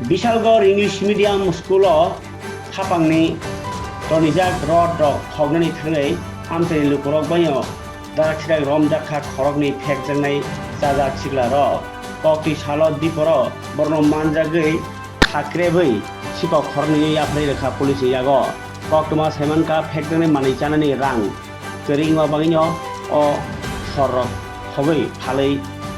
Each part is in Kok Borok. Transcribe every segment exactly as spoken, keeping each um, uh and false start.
Bishalgarh English Medium School o khapangni tonijak rod rok khoknani thangwi amchaini lukurok baino darak sidak romjak kha khoroknwi phekjaknai chaja chikla rok. Koktwi salo diporo borokno manjagwi khakrebwi sipa khoroknwi yapharwi rwkha police ni yago. Koktwma saimankha phekjaknai manwi chanani rang kwrwngma bagwino o sorrok khogwi phalwi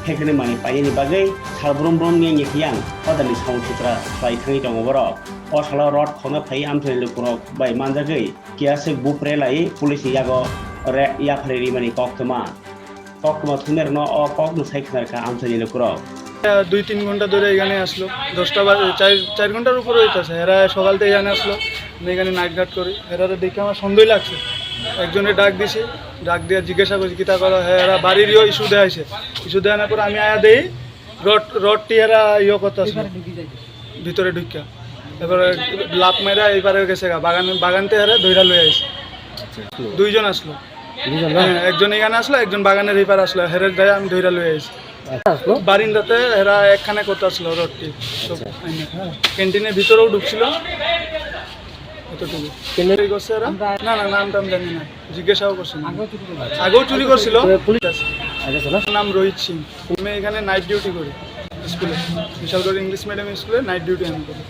phekjaknai manwi painani bagwi sal brum brum yang yang yang hodani samung sitra khlai thangwi tongo borok. O salo rod khokna phai amchaini lukurok bai manjagwi kiyaswk bupre lai police ni yago re yapharwi rimani koktwma. Koktwma thumnairokno o kokno sai khna rwkha amchaini lukurok. দুই তিন ঘন্টা ধরে এখানে আসলো, দশটা বাজে, চার চার ঘন্টার উপরে হইতেছে। এরা সকাল থেকে এখানে আসলো, আমি এখানে নাইট গার্ড করি। এরা দেখে আমার সন্দেহ লাগছে, একজনে ডাক দিছি, ডাক দিয়ে জিজ্ঞাসা করছি কিতা করো, হ্যাঁ এরা বাড়ির ইয়ে ইস্যু দেখাইছে। ইস্যু দেখানোর পর আমি আয়া দেই রড রডটি এরা ইয়ে করতেছিল ভিতরে ঢুকিয়া, এবারে লাফ মাইরা এই পারে গেছে গা, বাগান বাগানতে এরা ধইরা লই আইছে। দুইজন আসলো। দুইজন না? হ্যাঁ, একজন এখানে আসলো, একজন বাগানের এই পারে আসলো, হেরে যায় আমি ধইরা লই আইছি। আচ্ছা, আসলো। বারিন্দাতে এরা একখানে করতে আসলো রডটি। সব আচ্ছা। আইনা। ক্যান্টিনের ভিতরেও ঢুকছিল। এতটুকু। কেন? চুরি করছে এরা? না, না, নাম টাম জানি না। জিজ্ঞাসাও করছে না। আগেও চুরি করছিল। তো পুলিশ আছে। আগে আছে না? নাম রোহিত সিং। আমি এখানে নাইট ডিউটি করি স্কুলে। বিশালগড় ইংলিশ মিডিয়াম স্কুলে নাইট ডিউটি আমি করি।